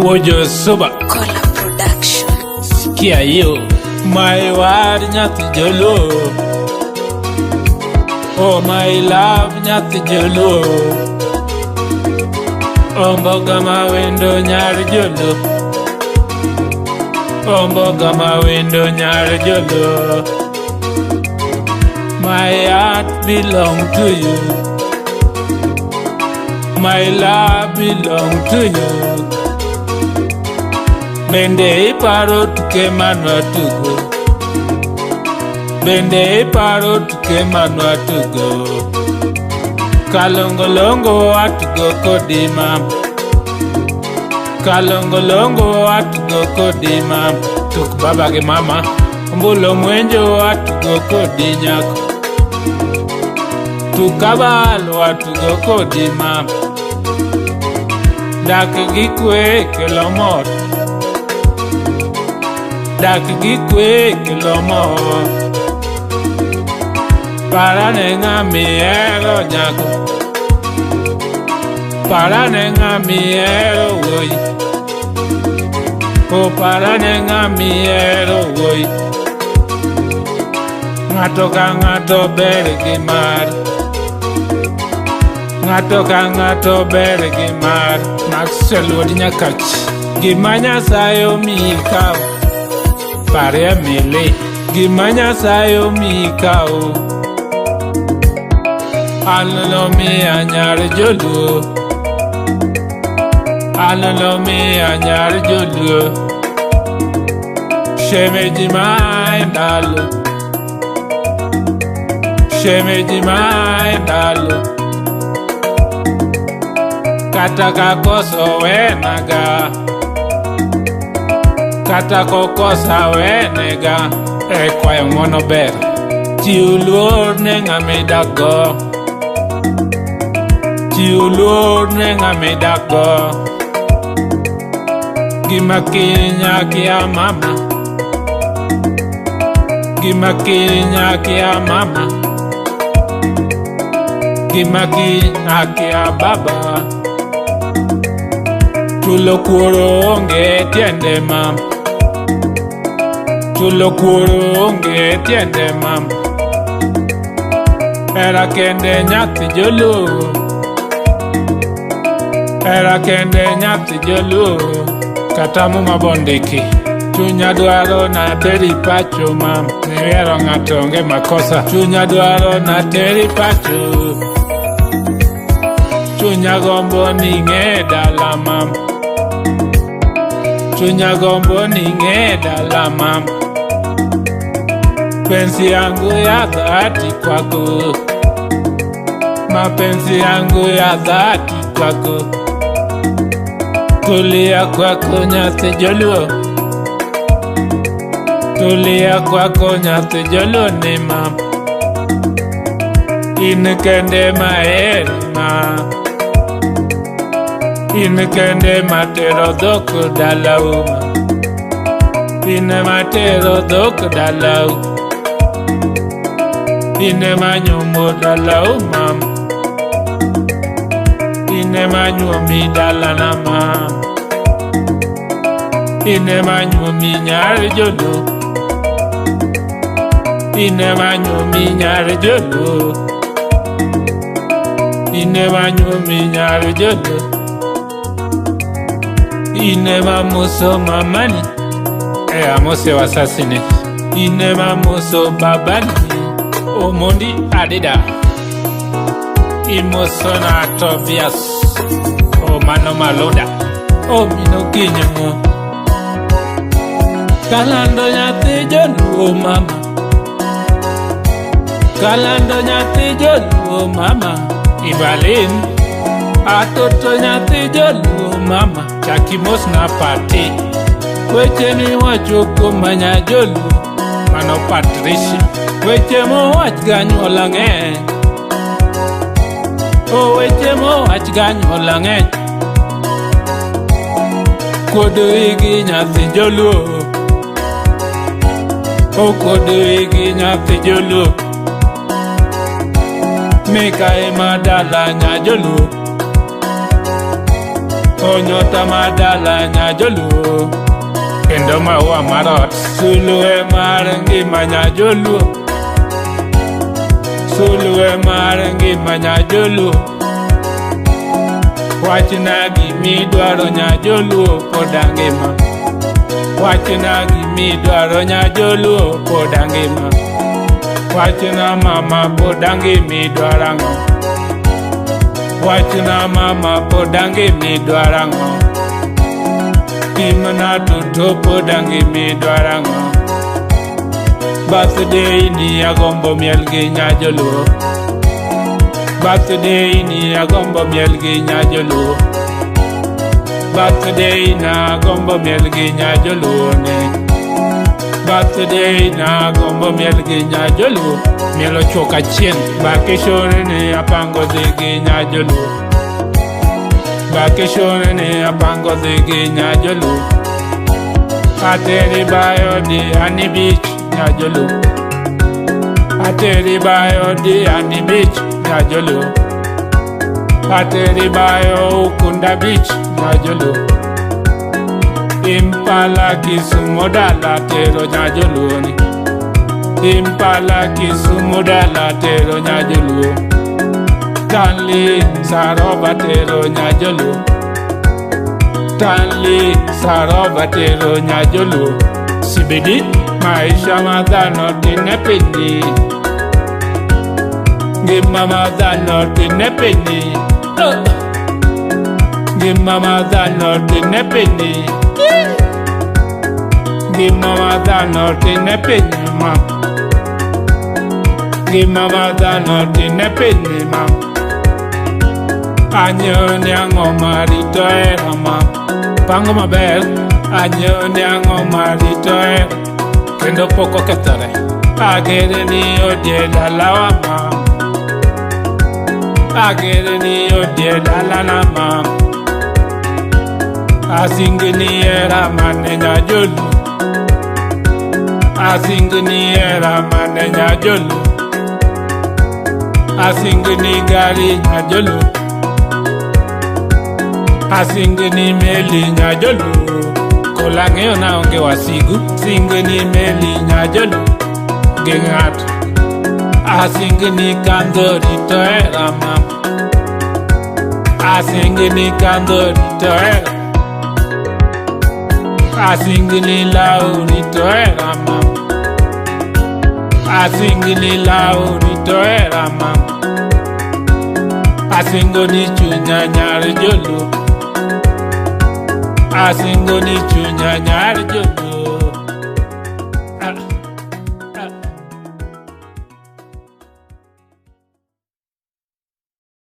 Wojo Suba. Kola Production. Sikia hiyo. My word nyathi joluo. Oh my love nyathi joluo. Omboga mawendo nyar joluo. Omboga mawendo nyar joluo. My heart belong to you. My love belong to you. Bende iparo tuke manwatugo. Bende iparo tuke manwatugo. Kalongolongo atugo kodi mam. Kalongolongo atugo kodi mam. Tuk baba gi mama. Mbulo mwenjo atugo kodi nyako. Tuk abalo atugo kodi mam. Dak gi kwe kelo mor. Dak gi kwe kelo mor. Parane ng'ama ihero nyako. Parane ng'ama ihero wuoyi. O parane ng'ama ihero wuoyi. Ng'ato ka ng'ato ber gi mar. Ng'ato ka ng'ato ber gi mar. Maxwell wuod Nyakach. Gima Nyasaye omiyi kaw. Parie mili. Gima Nyasaye omiyi kaw. An nomiya nyar joluo. An nomiya nyar joluo. Shemeji mae ndalo. Shemeji mae ndalo. Kata ka koso wenaga. Kata kokosa wenega. E kwayo ng'wono ber. Chiw luor ne ng'ama idakgo. Chiw luor ne ng'ama idakgo. Gima kiny akia mama. Gima kiny akia mama. Gima kiny akia baba. Chulo kuoro onge tiende mam. Chulo kuoro onge tiende mam. Hera kende nyathi joluo. Hera kende nyathi joluo. Kata muma bondiki. Chunya dwaro na teri pacho mam. Nihero ng'ato onge makosa. Chunya dwaro na teri pacho. Chunya gombo ni ng'e dala mam. Chunya gombo ni ng'e dala mam. Penzi yangu ya dhati kwako. Mapenzi yangu ya dhati kwako. Tulia kwako nyathi joluo. Tulia kwako nyathi joluo ni mam. In kende maheri ma. In kende matero dhok dalau ma. In matero dhok dalau. In manyuomo dalau mam. In manyuomi dalana mam. In manyuomi nyar joluo. In manyuomi nyar joluo. In manyuomi nyar joluo. In mamuso mamani. E amose wasasine. In mamuso babani. Omondi Adida. Imoso na Tobias. Omano Maluda. Omino kinyo. Kalando nyathi joluo mama. Kalando nyathi joluo mama. Ibalin. Atoto nyathi joluo mama. Chaki mos na pati. Weche miwacho kuom manya joluo. Mano Patricia. Weche mowach ganyuola ng'eny. O weche mowach ganyuola ng'eny. Kuodo wigi nyathi joluo. Okuodo wigi nyathi joluo. Mikae madala nya joluo. Onyota madala nyajoluo. Kendo maua mar ot. Sulwe mar ngima nyajoluo. Sulwe mar ngima nyajoluo. Wachna gimidwaro nyajoluo pod angima. Wachna gimidwaro nyajoluo pod angima. Wachna mama pod angima idwaro ang'o? Wachna mama pod angima idwaro ang'o? Pimna toto pod angima idwaro ang'o? Birthday ni agombo miel gi nyajoluo. Birthday ni agombo miel gi nyajoluo. Birthday na agombo miel gi nyajoluo ne. Birthday na agombo miel gi nyajoluo. Miel ochuok achien. Vacation ni apango dhi gi nyajoluo. Vacation ni apango dhi gi nyajoluo. Ateri bayo Diani Beach nyajoluo. Ateri bayo Diani Beach nyajoluo. Ateri bayo Ukunda Beach nyajoluo. Impala Kisumu dala tero nyajoluo ni. Impala Kisumu dala tero nyajoluo. Stanley Saroba tero nyajoluo. Stanley Saroba tero nyajoluo. CBD maisha ma dhano tin e pinyni. Ngima ma dhano tin e pinyni. Oh. Ngima ma dhano tin e pinyni. Ngima ma dhano tin e pinyni ma. Ngima ma dhano tin e pinyni ma. Anyiewo ni ang'o marito hera ma. Pango maber. Anyiewo ni ang'o marito hera. Kendo pok okethore. Agere ni odie dalawa ma. Agere ni odie dalana ma. Asingni hera mane nyajolu. Asingni hera mane nyajolu. Asingni gari nyajolu. Asingni meli nyajolu. Kola ang'eyo na onge wasigu. Singni meli nyajolu. Gi ng'ato. Asingni kandho rito hera ma. Asingni kandho rito hera. Asingni law rito hera ma. Asingni law rito hera ma. Asingo ni chunya nyar joluo. Asingo ni chunya nyar joluo.